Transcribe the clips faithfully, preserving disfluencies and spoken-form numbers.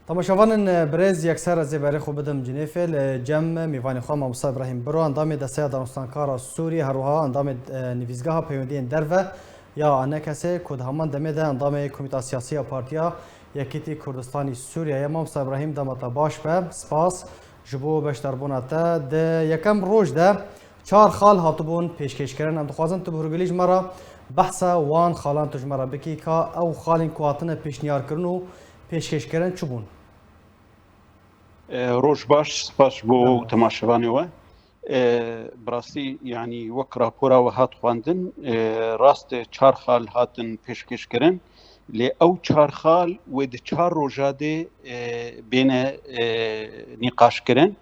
Temaşevanên birêz, yekser ez ê berê xwe bidim Cinêfê. Li cem mêvanê xwe Mamosta Îbrahîm Biro, endamê Desteya Danûstankara Sûriyê, her wiha endamê, e, Nivîsgeha Peywendiyên Derve ya ANKS'ê, ku di heman demê de endamê Komîta Siyasî ya Partiya Yekîtî Kurdistanî Sûriyeyê ye. Mamosta Îbrahîm, dema te baş be. Spas ji bo beşdarbûna te. Di yekem roj de çar xal hatibûn pêşkêşkirin. Em dixwazin tu bi hûrgilî ji me re behsa wan xalan tu ji me re bikî, ka ew xalên ku hatine pêşniyarkirin û pêşkêşkirin çi bûn? E, roj baş, spas ji bo Tamam. temaşevanê we. E, bi rastî, yanî wek rapora we hat xwendin, e, rast e, çar xal hatin pêşkêşkirin. Lê ew çar xal wê di çar roja de, e, bêne, e, nîqaşkirin.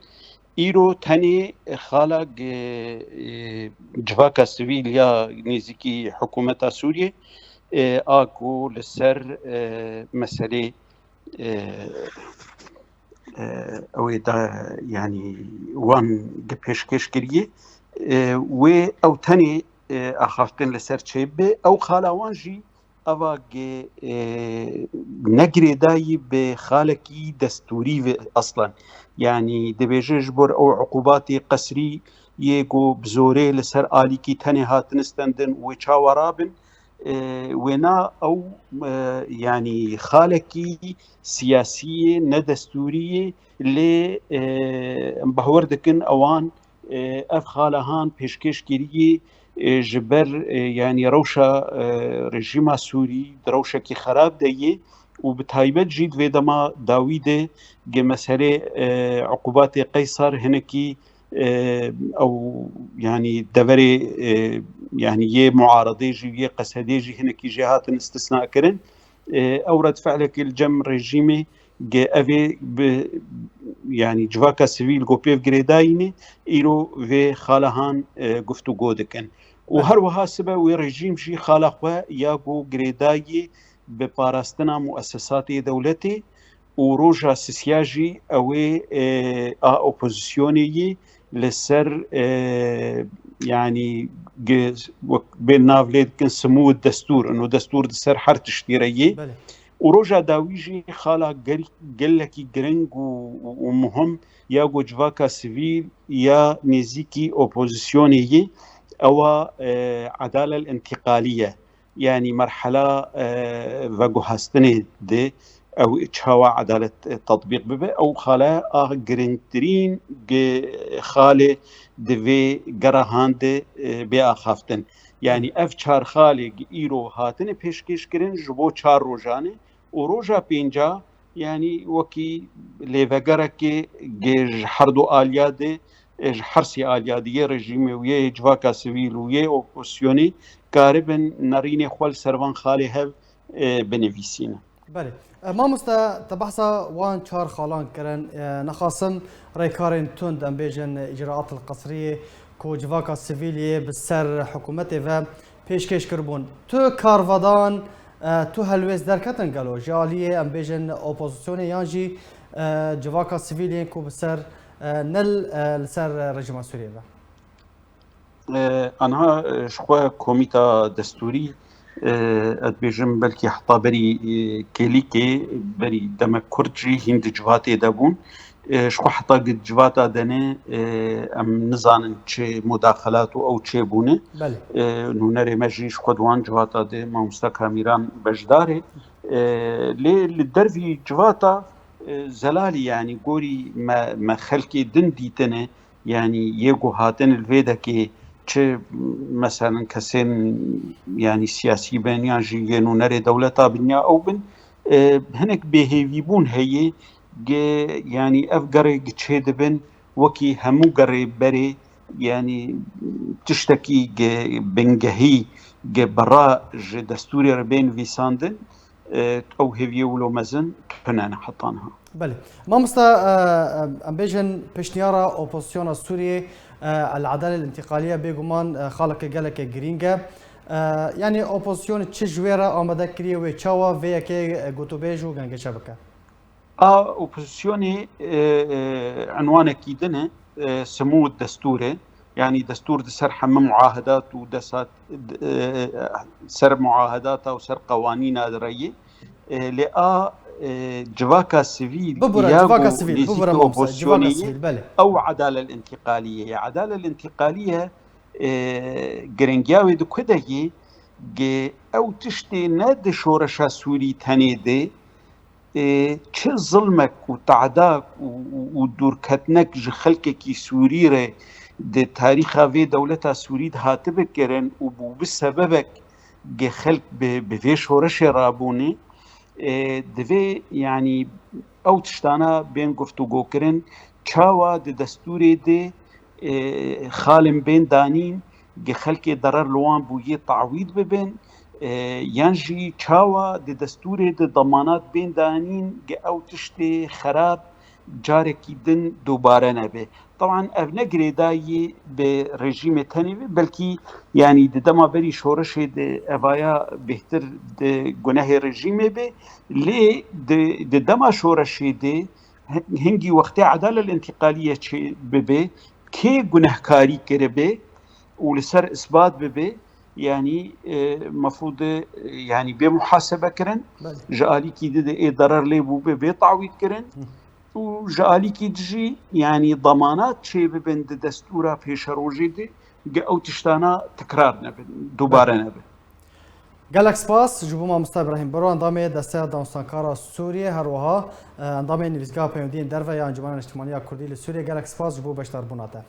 Îro tenê xala ge-, e, civaka sivîl ya nêzîkî hikûmeta Sûriyê, e, a ku li ser, e, meselê, e, e, ew ê da, yanî wan ge pêşkêş kiriye, e, wê ew tenê, e, axaftin li ser çêbibe. Ew xala wan jî ava ge, e, ne girêdayî bi xalekî destûrî ve aslan. Yanî dibêje ji bo ew uqubatê qesrî yê ku bi zorê li ser alîkî tenê hatin stendin wê çawa rabin, e, wêna ew, e, yanî xalekî siyasî yê, ne destûrî yê, lê, e, em bawer dikin ewan, e, ev xalehan pêşkêş kiriyê, e, ji ber, e, yanî rewşa, e, rejîma Sûrî di rewşekî xerab de yê û bi taybet jî di vê dema dawî de ge meselê, e, uqubatê Qeysar hinekî, e, ew, yanî deverê, e, yanî yê muaredê jî, yê Qesedê jî hinekî jê hatin istisna kirin. E, ew redfe'lekê li cem rejîmê ge ev ê bi, yanî civaka sivîl ku pêv girêdayî ne, îro vê xalehan, e, guftûgo dikin. Û Belê. her wiha sibe wê rejîm jî xala xwe ya ku girêdayî bi parastina muessesatê dewletê û roja sisiya jî ew ê, e, a opozisyonê yî li ser, e, yanî ge-, wek bên nav lê dikin simû destûr, ino destûr di ser her tiştî re yê. Belê. Û roja dawî jî xala gel-, gelekî giring û, û, û muhim ya ku civaka sivîl ya nêzîkî opozisyonê yî ewa, e, edalel întîqalî ye. Yanî merhela, e, veguhastinê de ew çawa edalet, e, tetbîq bibe, ew xale a giringtirîn ge-, xalê di vê gerahan de, e, bê axaftin. Yanî ev çar xalê gi îro hatine pêşkêş kirin ji bo çar rojan e û roja pênca, yanî wekî lêvegerekê ge ji her du aliya de, e, ji her sê aliya de yê rejîmê û yê civaka sivîl û yê opozisyonê karibin nerînê xwe li ser van xalê hev, e, binivîsîne. Belê. E, mamoste, te behsa wan çar xalan kirin. E, nexasim rêkarên tund, em bêjin, îcraat qesriyê ku civaka sivîl yê bi ser hikûmetê ve pêşkêş kiribûn. Tu karvedan, e, tu helwêst derketin gelo ji aliyê, em bêjin, opozisyonê yan jî, e, civaka sivîl yên ku bi ser, e, ne l-, e, li ser rejîma Sûriyê ve? E, anha, e, ji xwe komîta destûrî, e, ez dibêjim belkî heta berî, e, kêlîkê, berî demek kurt jî hîn di civatê de bûn. E, ji xwe heta gi civata de ne, e, em nizanin çi mudaxelat û ew çêbûne. Belê. E, nûnerê me jî ji xwe di wan civata de mamosta Kamîran beşdar e. E, lê li dervî civata, e, zelalî, yanî gorî me, me xelkê din dîtine, yanî yê ku hatin li vê dekê çi, meselen, kesên, yanî siyasî bin yan jî yê nûnerê dewleta bin ya ew bin, e, hinek bêhêvîbûn heye, ge, yanî ev gerê gi çê dibin wekî hemû gerê berê, yanî tiştekî ge bingehî, ge bira ji destûrê re bê nivîsandin, e, ew hêviyê wilo mezin tune ne heta niha. Belê. Mamosta, e, em bêjin pêşniyara opozisyona Sûriyê, e, El Edale El Întîqaliye bêguman, e, xaleke geleke girîng e. E, yanî opozisyonê çi ji wê re amade kiriye, wê çawa vê yekê, e, gotûbêj û gengeşe bike? A opozisyonê, e, e, enwanekî din e, e, simû destûr e. Yanî destûr di ser heme muahedat û desat, e, ser muahedata û ser qewanîna di re ye. E, lê a, e, civaka sivîl, bibûre ya civaka sivîl, bibûre mamosta, civaka sivîl, belê. Ew edale întiqalî ye. Edale întiqalî ye, e, giringiya wê di ku de yê, ge ew tiştê ne di şoreşa Sûrî tenê de, e, çi zilmek û te'da û, û, û dûrketinek ji xelkekî Sûrî re di tarîxa vê dewleta Sûrî de hatibe kirin û bûbi sebebek ge xelk bi, bi vê şoreşê rabûne, e, divê, yanî, ew tiştana bên guftûgokirin, çawa di destûrê de, e, xalên bên danîn, ge xelkê derer li wan bûyî tawîd bibin, e, yan jî çawa di destûrê de demanat bên danîn, ge ew tiştê xerab carekî din dubare nebe. Teban ev ne girêdayî bi rejîmê tenê be, belkî, yanî, di dema berî şoreşê de evaya bêhtir di gunehê rejîmê be, lê di, di dema şoreşê de he-, hingî wextê edalel întiqalî ye çê bibe, kê gunehkarî kiribe û li ser isbat bibe, yanî, e, mefrûd e, yanî, bê muhasebe kirin. Belê. Ji alîkî di de ê derer lê bûbe, bê tawîd kirin. Hı. Û ji alîkî di jî, yanî, demanat çê bibin di destûra pêşerojê de, ge ew tiştana tekrar nebin, dubare Belê. Nebin. Gelek spas ji bo mamosta Îbrahîm Bero, endamê Desteya Danûstankara Sûriyê, her wiha, e, endamê Nivîsgeha Peywendiyên Derve ya Encûmena Niştimanî ya Kurdî li Sûriyê. Gelek spas ji bo beşdarbûna te.